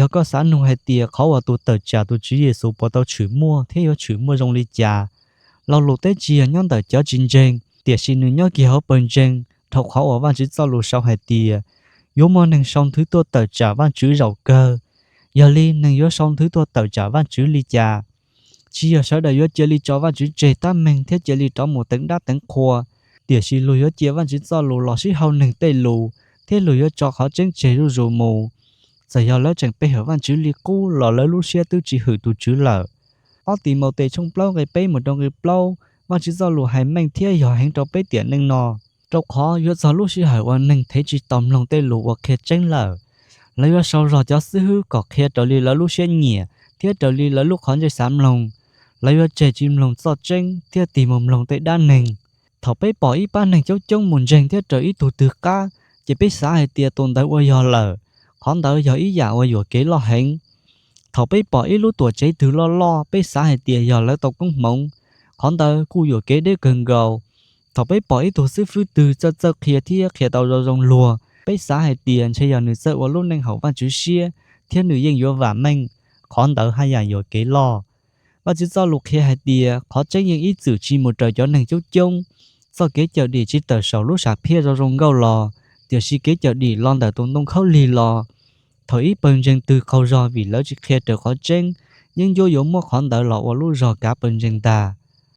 Yog koj xav nug hais tias qhov uas tus tawm tsam tus Tswv Yexus puas tau tshwm muaj thiab yuav tshwm muaj zoo li cas, lo lus teb tsis yog nyob ntawm cov tsis ntseeg, tiam sis nws nyob kiag hauv pawg ntseeg, dhau qhov uas Vajtswv txoj lus sau hais tias yuav muaj neeg sau nthwv tuaj tawm tsam Vajtswv zaum kawg. Yog li neeg yuav sau nthwv tuaj tawm tsam Vajtswv li cas? Tsis yog sawv daws yuav cia li tso Vajtswv tseg tab meeg thiab cia li rov mus teev dab teev qhua, tiam sis luag yuav cia Vajtswv txoj lus los sib hau neeg tej lus, thiab luag yuav tso qhov tseeb tseg zuj zus mus, txawm yog lawv tseem pe hawm Vajtswv li qub los lawv lub siab twb tsis hwm tus Tswv lawm. Ob Timautes tshooj plaub nqe peb mus rau nqe plaub, Vajtswv txoj lus hais meej thiab yog heev rau peb tiam neej no, rau qhov yuav txog lub sij hawm uas neeg thev tsis tau mloog tej lus uas qhia tseeb lawm. Lawv yuav sau zog cov xib hwb kom qhia raws li lawv lub siab nyiam thiab raws li lawv lub qhov ntsej xav mloog. Lawv yuav tseg tsis mloog txoj tseeb thiab tig mus mloog tej dab neeg. Thaum peb pom ib pab neeg coob coob mus ntseeg thiab raws ib tug twg qab, ces peb xav hais tias tus ntawd ua yog lawm, qhov ntawd yog ib yam uas yuam kev loj heev. Thaum peb pom ib lub tuam tsev twg loj loj, peb xav hais tias yog lawv tau koob hmoov, qhov ntawd kuj yuam kev deb kawg nkaus. Thaum peb pom ib tug xib fwb twg txawj txawj qhia thiab qhia tau zoo zoo luag, peb xav hais tias ntshe yog nws txawj ua lub neej haum Vajtswv siab thiab nws yeej yuav vam meej, qhov ntawd haj yam yuam kev loj. Vajtswv txoj lus qhia hais tias qhov tseeb yeej ib txwm tsis mus raws cov neeg coob coob. Txoj kev cawm dim tsis tawm saum lub sam phiaj zoo zoo nkauj los, tiam sis kev cawm dim los ntawm tus ntoo khaub lig los. Thaum ib pawg ntseeg twg qaug zog vim lawv tsis qhia raws qhov tseeb, yeeb ncuab yuav muab qhov ntawd los ua lub zog kav pawg ntseeg ntag.